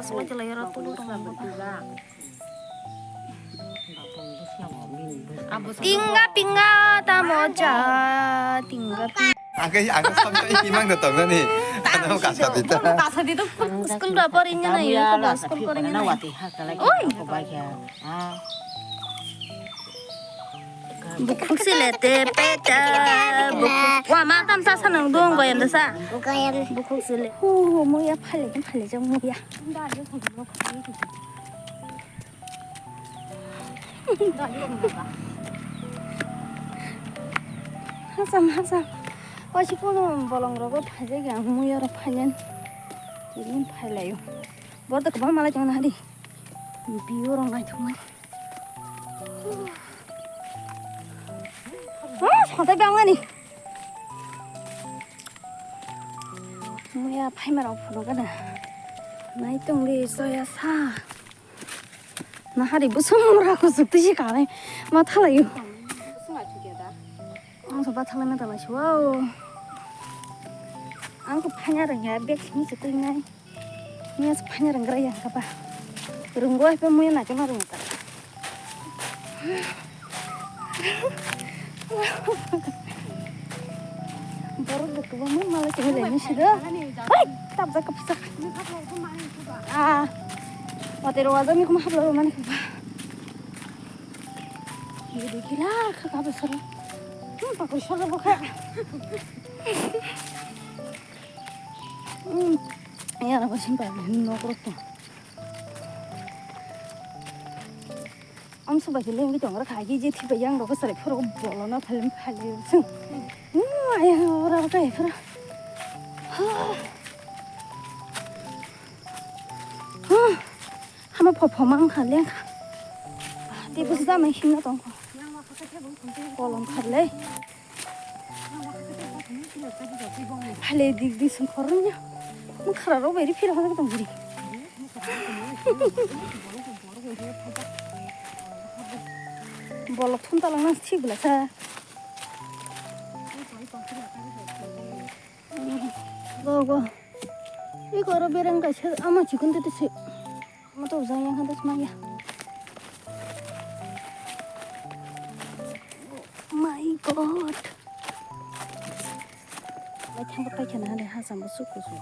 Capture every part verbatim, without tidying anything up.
Solo chalai oro tulu tong. Tingga pingga tamo cha, tingga pingga. Angke, angke sampai imang de tong nani. Ano kasa dita. Kasa dita. School da por inga na yun ko school por inga na. Oi. Bukhuk sile te peta bukhuk. Wa ma tam sa sa nang dong goyam da sa. Goyam. Bukhuk sile. Hu hu muya phale phale jang muya. Hasam hasam. Osi kono bolong rogo phaje ge ang muya ro phanen. Ini phai layo. Bordo kebang malai jong na di. Biyo rong nai thumai. Ah, satai bang mani. Muya phaima rok phuru gana. Nai tong di soya sa. Nahari busung mura kusuk tisi kanai ma thalayo. Ang soba thalai ma thalai suwa o. Ang ko phanya rang ya bek sini seting nai. Nya phanya rang gra yang kapa. Runggo ai pe muya na kema rung ta. Borok dukkubo mui mala chini lai ni sido. Hai, tabjak kapsa. Ah, watero wajo mi kuma haplo mani kuba. Ye de gila kha ka besara. Hmm, pakuri solo bokha. Hmm, ya na basim pa nok rok to. Ang subai ke lengwi tong rak hai je thibai yang rok sari phoro bolo no phalem phale sung. Hmm, ayang ora ka phoro. Hama pho pho mang kha leng kha. Te bus da mai himna tong kho. Kolom kharle. Phale dik dik sung khornya. Mo khara ro beri phira hana tong beri. Bolok thum talang nang thik bela sa. Go go. Iko aro bereng kaisa ama chikon tete se. Moto jaya khan to smaya. My God. Lai thang paikha na hale ha jamba suk kusuk.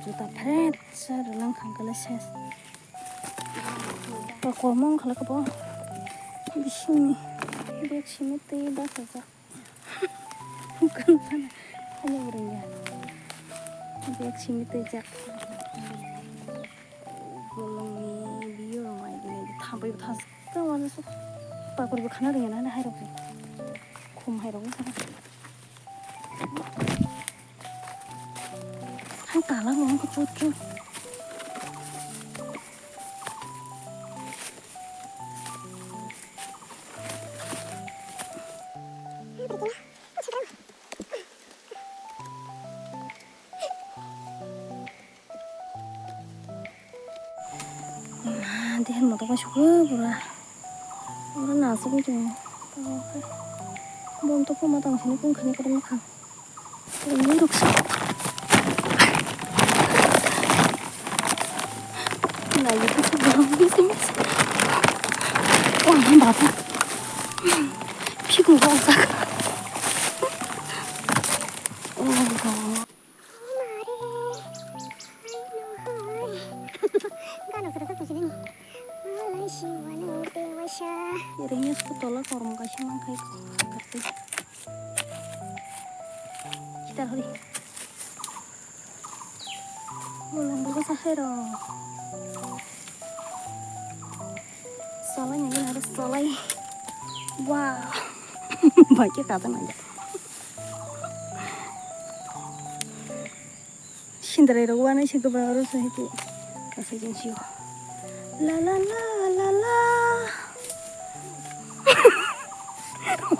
Juta pret sa rwlang khang kala ses. Ba kormo wngkha kabo. Bisingni bag simi twi bachajak. Bukan sana. Hanya orang ya. Bag simi twijak. Bolongni biyo rok mai di mai di thampai bo thas. Tamo pakori bo khana ringya na hairok se. Khum hairok wngkha. Hai tala bo wngkha chut chut. Dehan moto kaisa khe pura. Oro nasugwi tongo. Bom to puma tang sini kung khani kwrwng kha. Kwrwngwi rwksa. Naiwi khe bom bisi bisi. Oh, baba. Phikung rok jak. Oh, baba. Rengya tola korom kaisa mangkhai kakarti. Kitar hori. Bolong bogo sa hai rok. Salai nangin harus salai. Wow. Baikhe kadang aja. Sindrai rok uanai se kwbang oro se hai khe. Asai jeng sio. La la la la la.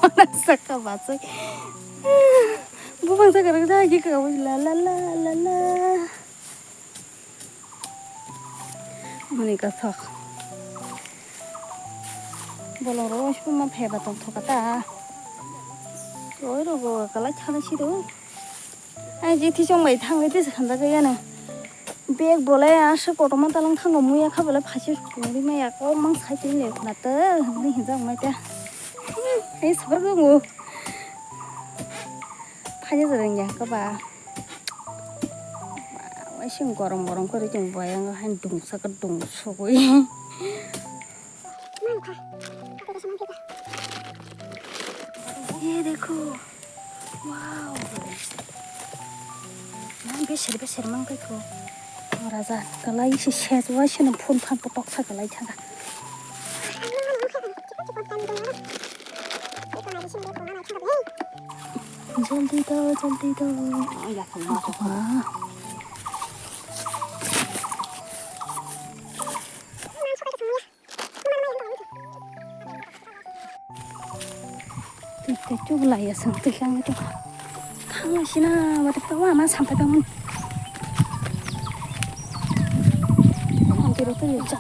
Wana saka bacha. Bubang saka rok jai khe kaka la la la la la. Mani kathok. Bolong rok uansukma phaiba tongthok kha ta. Oi rogo kalai thanai siro. Ai je thisong bai thangwi tisa khamjak ya na. Bag bolai aswk kotorma talang thango muya kha bolai phaisai sukuni maya kok mang sai tini le khna tei hinwi hinjak mai ta. Hei sar gongo. Phaina jora wngya kha ba. Waising gorom gorom kwrwi tong bo yang hai dungsa khe dungsugwi. Ye dekho. Wow. Nang beser beser mang paikho. O raja, kalai se sej wa se no phone phan kotok sa kalai thanga. Jaldi do, jaldi do. Wah. Twi twi chuk lai ya song twi kang twi. Thang sina ba twi wa ma sam pa tang. Ang tiro twi cha.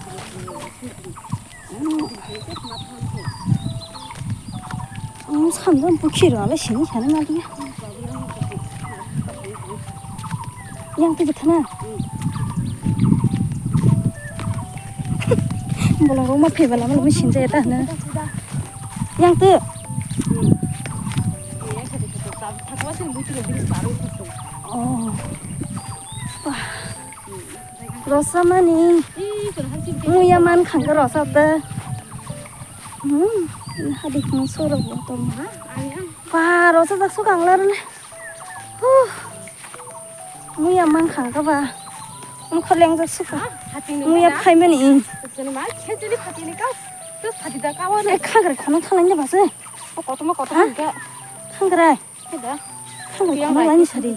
Ang sam dam pu khiro ala sini sana ma ya. Yang tu bethana. Bolong roma phebala mala machine jaya ta hana. Yang tu. Oh. Wah. Rosa mani. Muya man khangka rosa ta. Hmm. Hadi kung soro bo to ma. Wah, rosa tak su kang lar le. Huh. Muya mang khang ka ba. Ang kholeng jak suka. Muya phai mani. Eh, khangre khono thalai ne ba se. Kotorma kotorma. Khangre. Khangre khono lai ni sari.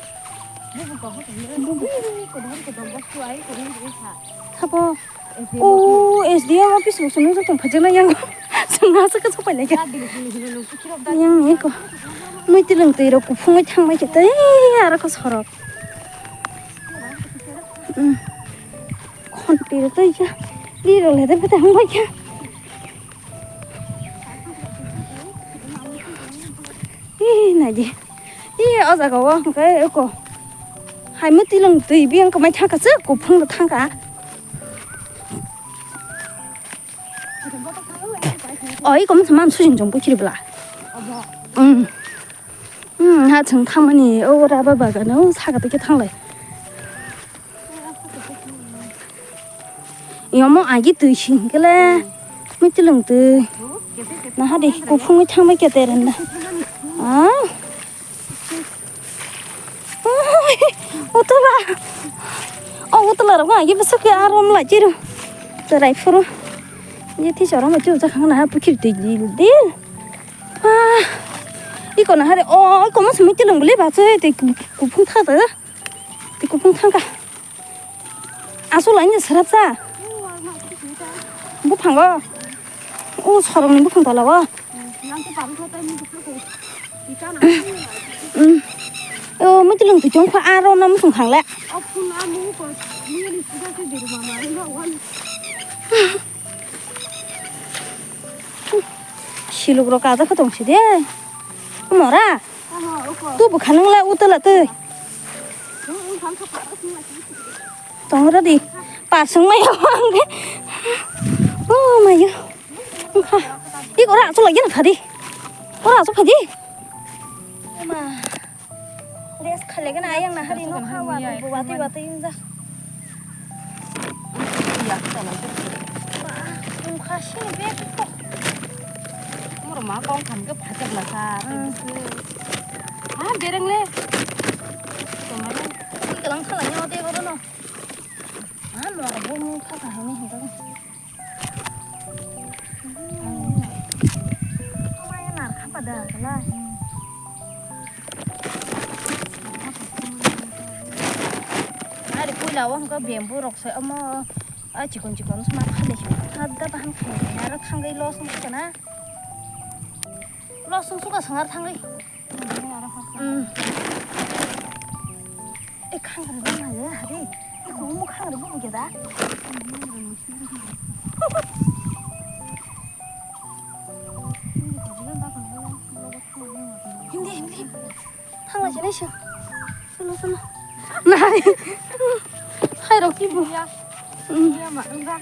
Thabo. O S D M office rok sunu jotong phajana yang. Sunu asa ka sopai lai ka. Yang ni ko. Mui tilang twi rok kuphung thang mai kete aro ko sorok. Khon twi rok twi ka. Di rok le de bete hang mai ka. Ih, naidi. Ih, o jaga o hwnkhe eko. Hai mui tilang twi biyang kwmai thangkha se kuphung rok thangkha. Oi, kom saman sujin jong buchiri bla. Um. Um, ha chwng thangmani o raba bagano saka twi khe thanglai. Yomo agi twi singkele. Mui tilang twi. Naha de kuphungwi thangbai kete renda. Ah. Oi, utula. O utula rok agi bwswk khe arom lai chiru. Terai phuru. Ye thi choro ma chu jakhang naha pukhiri twi di di. Ah. Iko naha de o iko ma simi tilang bwle ba chwe twi kuphung tha ta. Twi kuphung thangkha. Aswk laini swrapsa. Buphango. O sorokni buphang tola o. Mm. O mui tilang twi chong kha aro na musung khangle. Siluk rok kaja kha tong si de. Mora. Tu bwkha nang la utala twi. Tong ra di. Pasung mai ang de. Oh my god. Iko ra chu lagi na phadi. Ora chu phadi. Ma. Rest khale gana ayang na hari no kha wa bu watwi watwi inja. Yak tala se. Wngkha sini bag kok. Moro ma kong khan ke phajak la sa. Ha bereng le. Kemana? Ini kelang salah nyawa teh baru no. Ah, moro bo mung kha kha ini hingga. Amai nar kha pada kala. Ari puila o hwnkhe bamboo rok se omo a chikon chikon se ma phale se. Adda bahan khai aro thangwi los wng kha na. Los wng suka sangar thangwi. Hmm. E khangre ba ma le hari. E ko mu khangre bu ge da. Hindi, hindi. Thangla jene se. Solo, solo. Nai. Khairok kibu. Ya. Hmm. Ya, ma, enggak.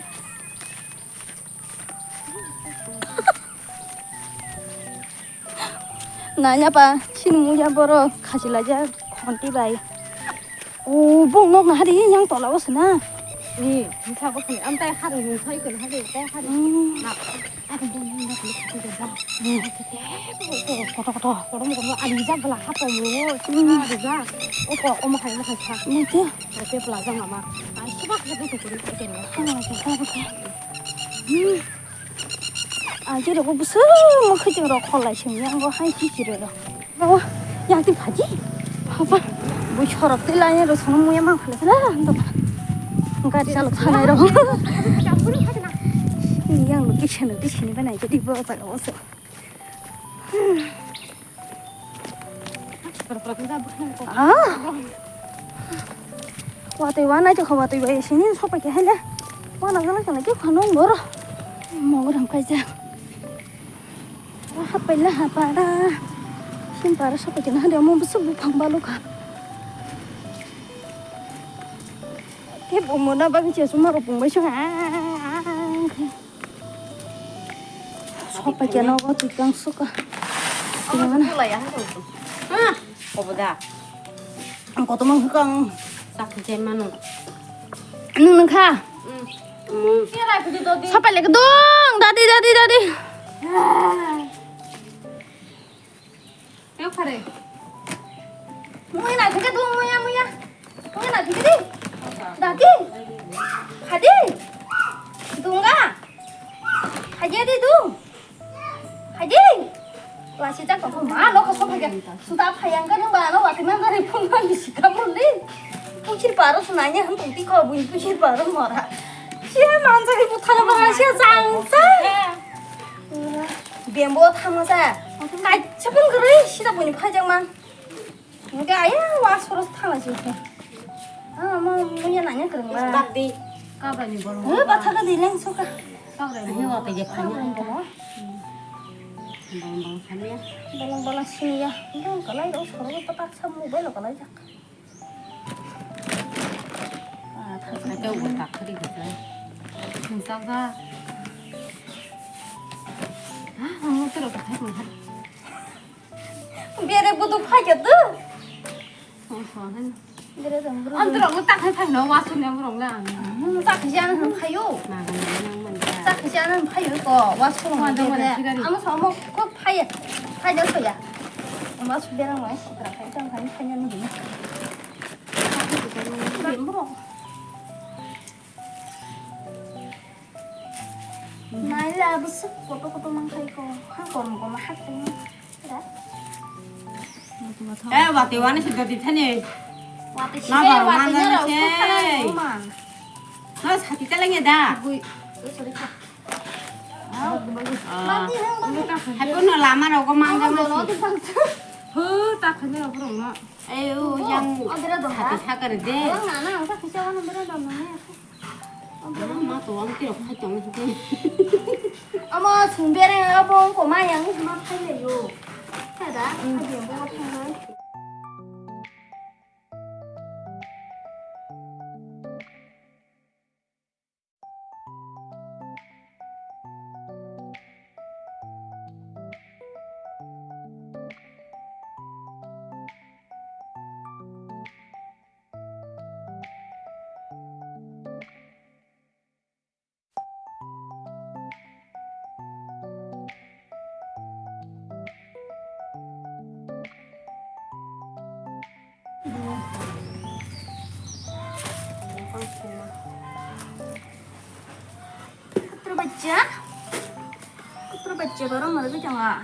Nanya pa, sini muya borok khasi laja khonti bai. O, bong nok na hari yang tola o sana. Ni, bisa bok ni, am tai hari ni thoi kun hari, tai hari. Hmm. Na, aku bong nok na hari khasi laja. Hmm. Koto, koto. Koto mo koto, ani jak bela hapo mo. Hmm. Hari jak. O ko, o mo hai mo hai sa. Ni te. Oke, pelajang ama. Ai, coba kita butuh kulit aja nih. Oh, coba buka. Hmm. Aja deh, aku besar mau kerja rokok lah sih. Yang gua hai kiri loh. Oh, yang tim haji. Apa? Bu chorok tu lah ya, rosong mau yang mana lah, tuh. Enggak ada salah sana dong. Ini yang location, location ini mana aja di bawah pada masuk. Ah. Watwi wana jokha watwi bai sini sopai khe haile. Wana gana kana khe khano boro. Mogram kaijak. Hapai la hapara. Sim para sopai khe na hande mo busu buphang balu kha. Khe bo mona bagwi che suma ro pung bai sung. Sopai khe nogo twi kang suka. Twi mangana. Hah? Obo da. Ang koto mang hukang. Sakhe jai mano. Nung nung kha. Hmm. Sopai lek dong. Dadi, dadi, dadi. Yang khare. Muya na thike dung, muya, muya. Muya na thike di. Dati. Khadi. Dunga. Khadi di dung. Khadi. Lasi jak tong ma lo ko so phage. Suta phayang ka nang ba no wati mang gari phung mang di sika mun di. Puchir paro sunanya ham tong ti ko bui puchir paro mora. Sia manjari puthara ba sia jang sa. Bembo thangma sa. Kaisa pun gurui sida buni phajak man. Hingke aya wa soros thangla si. Ah, mo muya nanya kereng ba. Start di. Kabra ni bolong. Eh, batha ka dileng suka. Kabra ni. Ayo, apa je phanya. Bolong bolong. Bolong bolong sini ya. Bolong kalai ro soros patak sa mobile kalai jak. Ate ubo takhari gisa. Singsa ga. Ah, ang motor ko thai ko thai. Bere budu phai ke tu. Bere dong buru. Ang terong tak khai phai no wasu ne burong le ang. Hmm, tak khai jana han phayo. Magan nang man ta. Tak khai jana han phayo ko wasu ma dong bere. Amo samo ko phai. Phai ja soya. Amo su bere mo ai sikra khai tang khai phai ni. Naila bwswk kotor kotor mang khai ko. Ha, kormo kormo hak tong. Eh, wati wani se dodi thani. Wati se, ma baro wati manda ni se. No sati telenge da. Gui. Sorry kha. Ah. Hai pun no lama rogo mangga masi. Hu, tak khani rogo rogo. Ayo, yang hati sakar de. Yang nana, angka kisa wana bera dong nana. Ma to ang tiro khai tong hite. Ama sung bere abo ko ma yang ma khai le yo. Kada, hmm. Abo bo khai. Putra bacha, putra bacha baru malu tu jangan.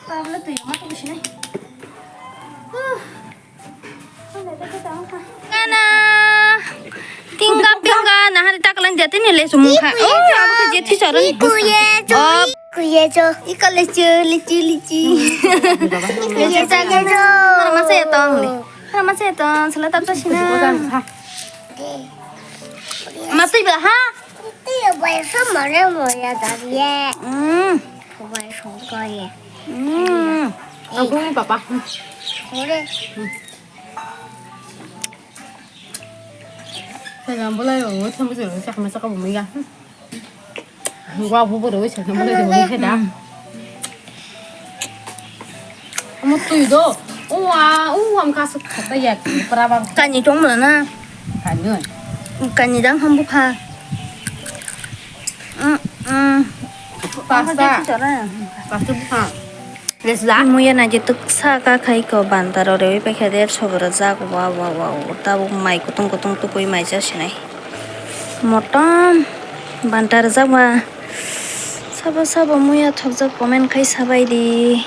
Tablet tu yang mati di sini. Huh. Ngana. Tingga pingga nahari tak lan jati ni le sumung kha. Oh, abo ke jeti soron. Ikuye jo. Oh. Ikuye jo. Ika le chu, le chu, le chu. Ikuye jo. Mara masa ya tong le. Mara masa ya tong. Sala tap sa sina. Matui ba ha? Itu ya bai sama re mo ya dari ye. Hmm. Bai songko ye. Hmm. Aku ni papa. Ore. Saga bolai o thang bujur sakma saka bumui ga. Gua bu boro wisa thang bolai bumui khe da. Amo tui do. Uwa, uwa, am kasu khata yak, pra ba. Kani tong mala na. Kani. Kani dang ham bu pha. Mm, mm. Pasta. Pasta bu pha. Muya na je tuk sa ka khai ko banta ro rewi paikha der sogo rajak. Wow, wow, wow. Tabuk mai kutung kutung tukui mai cha sinai. Motom banta rajak ba. Sabo sabo muya thokjak comment khai sabai di.